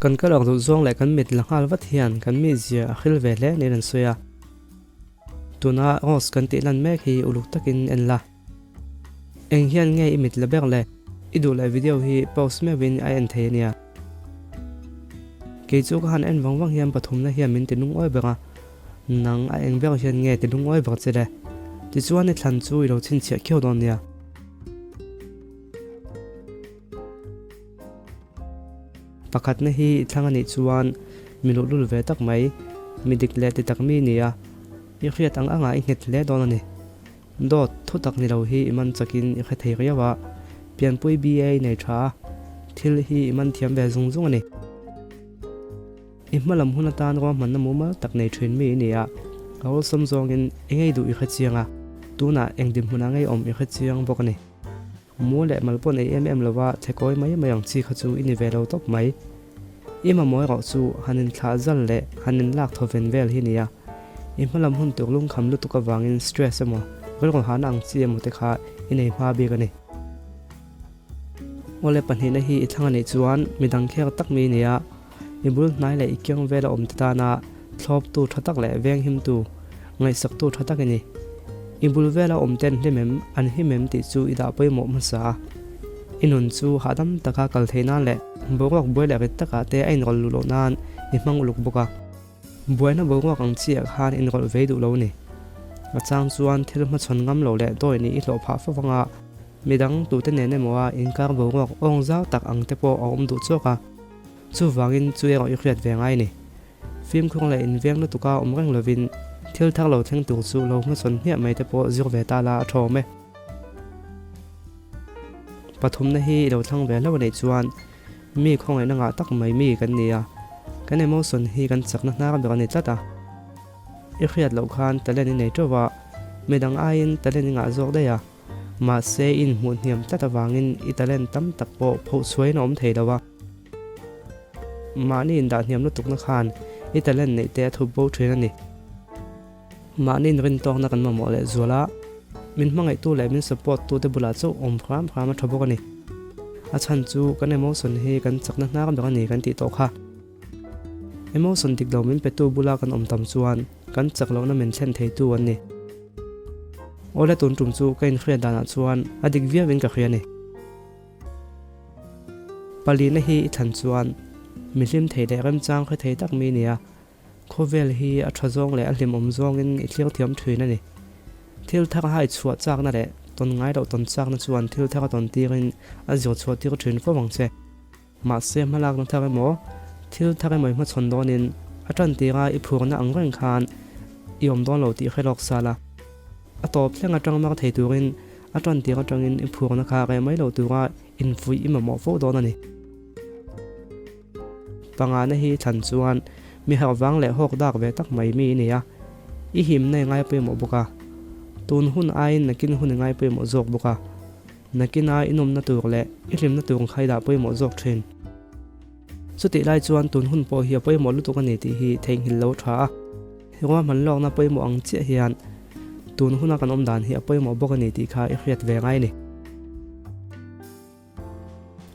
Kan colour duh zawng leh kan mit la nghal vat hian kan mizia a hril ve hle niin an sawi a. Tuna rose kan tih lan mek hi uluk takin en la. Eng hian nge i mit la ber le? I duh leh video hi pause meuhin a en thei a nia. Kei chu ka han en vang vang hian pathumna hian min ti lungawi ber a, nang a eng ber hian nge ti lungawi ber che le? Tichuan i thlan chu i lo chhinchhiah khiau dawn nia. Pakhatna hi i thlang a nih chuan mi luhlul ve tak mai, mi dik leh ti tak mi ni a, i hriat ang angah i nghet hle dawn a ni. Dawt thu tak ni lo hi i man chakin i hre thei riau a, pianpui BA i nei tha a, thil hi i man thiam ve zung zung a ni. I hmalam hun atan ruahmanna mumal tak nei thin mi i ni a, a awlsam zawngin i ngei duh i hre chiang a, tunah eng dinhmunah ngei awm i hre chiang bawk a ni. Mu leh mal pawh nei em em lova thekawi mai mai ang chi kha chu i ni ve lo tawp mai. I mamawh erawh chu han inthlah zal leh han inlak thaw ven vel hi nia. I hmalam hun tur lungkham lutuk avangin stress emaw, rilru hahna ang chi emaw te kha i nei hma bik a ni. Awle pahnihna hi i thlang a nih chuan midang kher tak mi i nia. I bul hnai leh i kiang vela awm te tana thlawptu tha tak leh venghimtu, ngaihsaktu tha tak i ni. I bul vela awm ten hlim em, an him em tih chu i dah pawimawh hmasa a. I nun chu hahdam taka kal theih nan leh boruak buai leh rit takah te a inrawlh luh loh nan i hmang uluk bawk a. Buaina boruak ang chiah khan inrawlh vei duh lo a ni. A chang chuan thil hmachhawn ngam lo leh dawi nih i hlawh phah fo vang a, midang tute nen emaw a inkar boruak awng zau tak ang te pawh a awm duh chawk a. Chuvangin chu erawh i hriat ve ngai ni. Fimkhur leh inveng lutuka awm reng lovin thil thar lo thleng tur chu lo hmachhawn hmiah mai te pawh zir ve ta la a tha awm e. Pathumna hi i lo thlang ve hlauh a nih chuan mi khawngaihna ngah tak mai mi kan ni a, kan emotion hi kan chakna hnar ber a ni tlat a. I hriat loh khan talent i nei teuh a, midang aiin talent i ngah zawk daih a. Mahse i inhmuh hniam tlat avangin i talent tam tak pawh phohchhuaiin a awm thei lo a. Mahni indah hniam lutukna khan i talent neih te a thup bo thin a ni. Mahni inrintawkna kan mamawh leh zual a, min hmangaihtu leh min support tu te bulah chauh awm hram hram a tha bawk a ni. A chhan chu kan emotion hi kan chakna hnar ber a ni kan tih tawh kha. Emotion dik lo min petu bula kan awm tam chuan kan chak lohna min thlen theitu an ni. Awle tun tum chu ka inhriat danah chuan a dik viauin ka hria a ni. Palina hi i thlan chuan mi hlim thei leh remchang hre thei tak mi nia, khawvel hi a tha zawng leh a hlimawm zawngin i thlir thiam thin a ni. Thil thar hai chhuah chakna leh tawn ngai loh tawn chakna chuan thil thar a tawn tirin a zir chhuah tir thin fo ang che. Mahse hmalakna thar emaw, thil thar emaw i hmachhawn dawnin a tan tira i phurna ang reng khan i awm dawn lo tih hre lawk sal a. A tawp thleng atang mar thei turin a tan tir atangin i phurna kha reh mai lo tura infuih i mamawh fo dawn a ni. Pangana hi thlan chuan mi harh vang leh hawk dak ve tak mai mi i ni a, i himna i ngai pawimawh bawk a, tun hun aiin nakin hun i ngai pawimawh zawk bawk a. Nakina i nawmna tur leh i hlimna tur kha i dah pawimawh zawk thin. Chutih lai chuan tun hun pawh hi a pawimawh lutuk a ni tih hi theihnghilh lo tha a. Ruahman lawkna pawimawh ang chiah hian tun huna kan awm dan hi a pawimawh bawk a ni tih kha i hriat ve ngai a ni.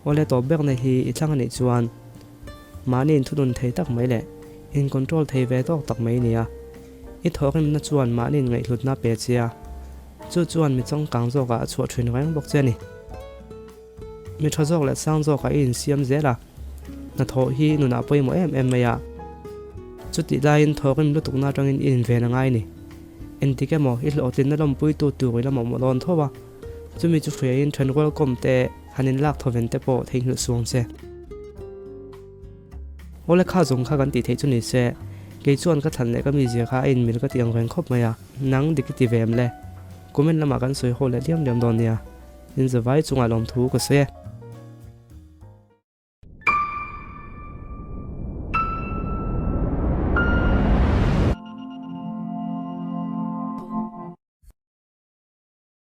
Awle tawp berna hi i thlang a nih chuan mahni inthunun thei tak mai leh in control thei ve tawk tak mai nia. I thawhrimna chuan mahni inngaihhlutna pe che a, chu chuan mi changkang zawkah a chhuah thin reng bawk che a ni. Mi tha zawk leh sang zawkah i insiam zel a, hnathawh hi nunah pawimawh em em mai a. Chutih laiin thawhrim lutukna atangin i inven a ngai a ni. Engtik emaw i hlawhtlinna lawmpuitu tur i la mamawh dawn tho a, chumi chu hriain thenrual kawm te han inlak thawven te pawh theihnghilh suang che. Awle kha zawng kha kan tih theih chu ni se, kei chuan ka thlan leh ka mizia kha a inmil ka ti ang reng khawp mai a, nang dik i ti ve em le? Comment lamah kan sawi haw leh liam liam dawn nia, in zavai chungah lawmthu ka sawi e.